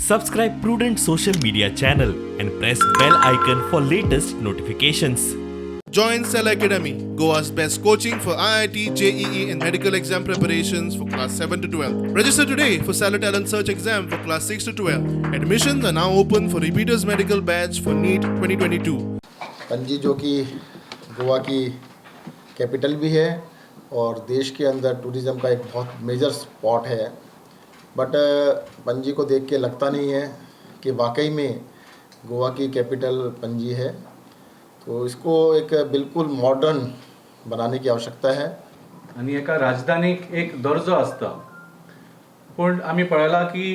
Subscribe Prudent social media channel and press bell icon for latest notifications. Join Cell Academy, Goa's best coaching for IIT, JEE, and medical exam preparations for class 7 to 12. Register today for Cellar Talent Search exam for class 6 to 12. Admissions are now open for repeaters medical batch for NEET 2022. Panaji जो कि गोवा की capital भी है और देश K अंदर tourism का एक बहुत major spot है, बट पणजी को देख के लगता नहीं है कि वाकई में गोवा की कैपिटल पणजी है। तो इसको एक बिल्कुल मॉडर्न बनाने की आवश्यकता है। आनी एका राजधानीक एक दर्जो आसता, पूण आमी पळयलां की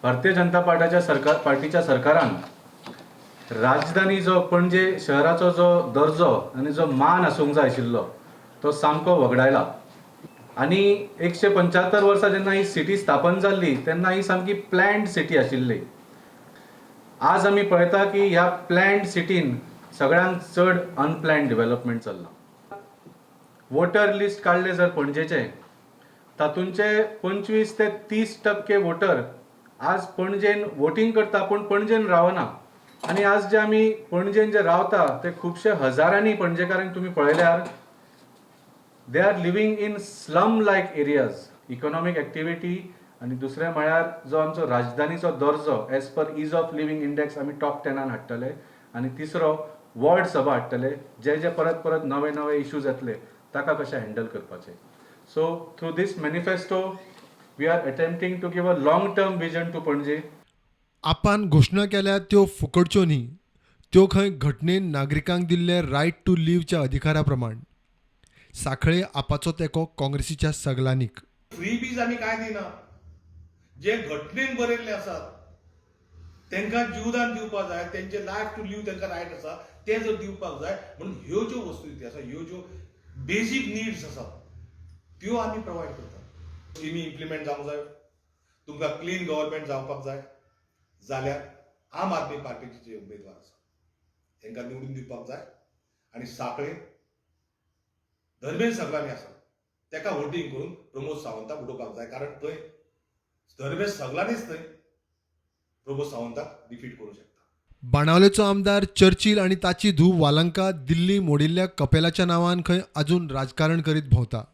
भारतीय जनता पार्टाच्या सरकार पार्टीच्या सरकारान राजधानी जो पणजे शहराचो जो दर्जो आनी जो मान आसूंक जाय आशिल्लो तो सामको वगडायला। आनी 175 वर्सां जेन्ना ही सिटी स्थापन जाल्ली तेन्ना ही सामकी प्लॅन्ड सिटी आशिल्ली। आज आमी पळयता की ह्या प्लॅन्ड सिटीन सगळ्यांत चड अनप्लॅन्ड डेव्हलपमेंट चल्लां। वोटर लिस्ट काडलें जर पणजेचें, तातूंचे 25 ते 30% वोटर आज पणजेन वोटींग करता पूण पणजेन रावना। आनी आज जे आमी पणजेन जे रावता ते खुबशे हजारांनी पणजेकारांक तुमी पळयल्यार they are living in slum like areas. Economic activity आनी दुसरें म्हळ्यार जो आमचो राजधानीचो दर्जो as per ease of living index आमी टॉप 10न हाडटले आनी तिसरो वॉर्ड सभा हाडटले, जे जे परत परत नवे नवे इश्यूज येतले ताका कशें हँडल करपाचें। So through this manifesto we are attempting to give a long term vision to Panaji. आपान घोशणा केल्या त्यो फुकटच्यो न्ही, त्यो खंय घटनेन नागरिकांक दिल्ले रायट टू लिव्हच्या अधिकारा प्रमाण। साखळे आपाचो तेंको काँग्रेसीच्या सगल्यांनीक। फ्रीबीज आमी कांय दिना। जे घटनेन बरयल्ले आसात तांकां जिवदान दिवपाक जाय, तेंचे लायफ टू लिव्ह तांकां रायट आसा, तें जर दिवपाक जाय म्हणून ह्यो ज्यो वस्तू आसा, ह्यो ज्यो बेजीक निड्स आसात त्यो आमी प्रोवायड करतात। स्किमी इम्प्लिमेंट जावंक जाय, तुमकां क्लीन गव्हर्मेंट जावपाक जाय जाल्यार आम आदमी पार्टीचे जे उमेदवार आसा तांकां निवडून दिवपाक जाय आनी साखळे धर्मेश सगलानी आसा ताका वोटींग करून प्रमोद सावंताक उडोवपाक जाय, कारण थंय धर्मेश सगलानीच थंय प्रमोद सावंताक डिफीट करूंक शकता। बाणावलेचो आमदार चर्चिल आनी ताची धूव वालंका दिल्ली मोडिल्ल्या कपेलाच्या नांवान खंय अजून राजकारण करीत भोंवता।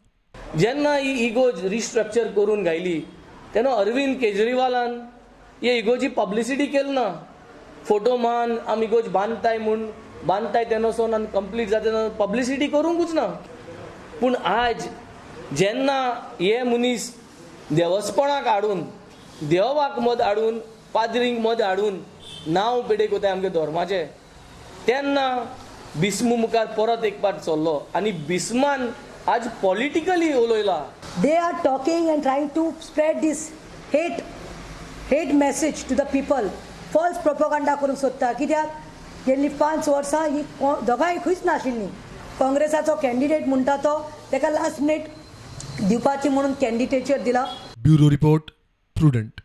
जेन्ना ही इगोर्ज रिस्ट्रक्चर करून घायली तेन्ना अरविंद केजरीवालान ही इगोर्जी पब्लिसिटी केली ना। फोटो मान आमी इगोर्ज बांदताय म्हूण बांदताय तेन्ना सोन आनी कंप्लीट जाता तेन्ना पब्लिसिटी करूंकूच ना। पूण आज जेन्ना हे मनीस देवस्पणाक हाडून, देवाक मद हाडून, पाद्रींक मद हाडून नांव पेडे कोताय आमगे धर्माचें, तेन्ना बिस्मू मुखार परत एक पाट चल्लो आनी बिस्मान आज politically उलयला। They are talking and trying to spread this hate message to the people. False propaganda करूंक सोदता, कित्याक गेल्ली 5 वर्सां ही दोगांय खंयच नाशिल्लीं। काँग्रेसाचो कॅन्डिडेट म्हणटा तो ताका लास्ट मिनीट दिवपाची म्हणून कॅन्डिडेचर दिला। Bureau report, prudent.